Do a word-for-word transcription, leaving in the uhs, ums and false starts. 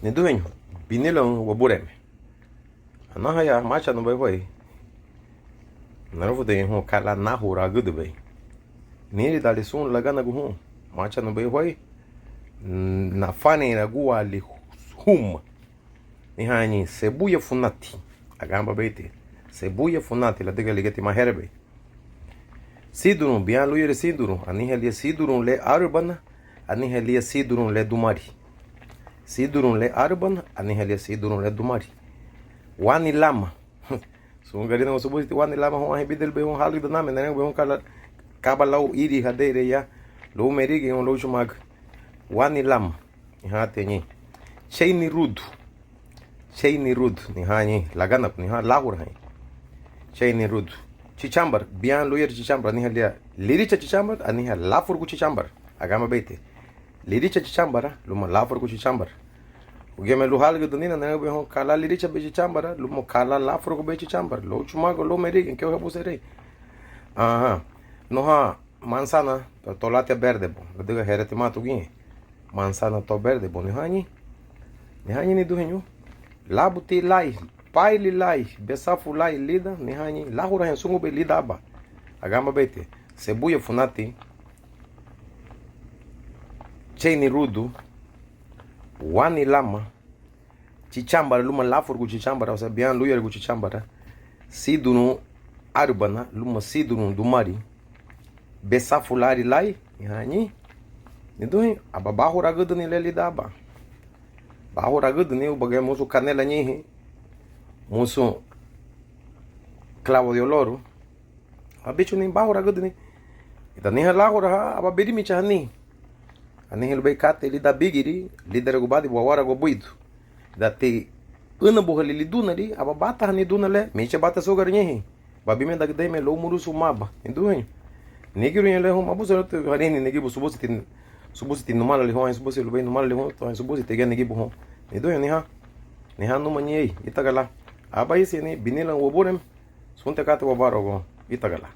Niduheñu, binilaün Wabureme. Anaha ya máchanubei huéi, narufudeñu hun ka lan náhuragüdübei. Níridaali sun laganagu hun, máchanubei huéi, nafanreiraguaali huma. Nihañi, sebuya funati. Aganbabeiti, sebuya funati ladüga ligíatima hérebei. Sídurun, bián luwuyeri sídurun, anihein liña sídurun le árubana, anihein liña sídurun le dumari. Sídurun le árubana, anihein liña sídurun le dumari. Wani lama. Sun Garinagu subuditi wani lama hun, anhein bidelubei hun hálügüdüname, nerengubei hun ka lan, kaba lau iri hadeirei ya, lau merigein, lau chumagü. Wani lama. Niha tia ñein. Cheini rudu. Cheini rudu. Niha ñein. Laganagu. Niha láhurahaña. Cheini rudu. Chichanbara. Bián luwuyeri chichanbara, anihein liña liricha chichanbara, anihein láfurugu chichanbara. Aganbabeiti, liricha chichanbara luma láfurugu chichanbara. Ugiame lun hálügüdünina, nerengubei hun ka lan lirichabei chichanbara luma ka lan láfurugubei chichanbara, lau chumagü, lau merigein, kei habusenrei. Aha. Nuha mansána, to, to lan tia bérdebu, ladüga heretimatu giñe. Mansána to bérdebu, nihañi. Nihañi, niduheñu. Lábuti lai, páili lai, besafu lai lidan, nihañi, láhurahaña súngubei lidan aban. Aganbabeiti, sebuya funati, cheini rudu, wani lama, chichanbara luma láfurugu chichanbara, o sea, bián luwuyerigu chichanbara, sídurun árubana luma sídurun dumari, besafu laari lai, nihañi, niduheñu, aba báhuragüdüni le lidan aban. Báhuragüdüni, ubagiñe musu kanela ñeinhin, musu clavo de olor, abichuni báhuragüdüni. Ida anihein láhurahan, aba birimichahani. Anihein lubéi katei lidan bígiri, líderagubadibu awaragu buidu. Dati ǘnabuhali lidunari, aba bátahani duna le, míchubati asúgara ñeinhin. Babimidagüdei me lau murusun maba, niduheñu. Nígiruña le hun, mabusenrunti harihini nigibu, subusiti, subusiti numalali hun, anhein subusiti lubéi numalali hun, anhein subusiti giñe nigibu hun. Niduheñu, niha. Niha numa ñein, ítagala. Aban ínsiñeni, binilaün Wabureme. Sunti katei wabaruagun, ítagala.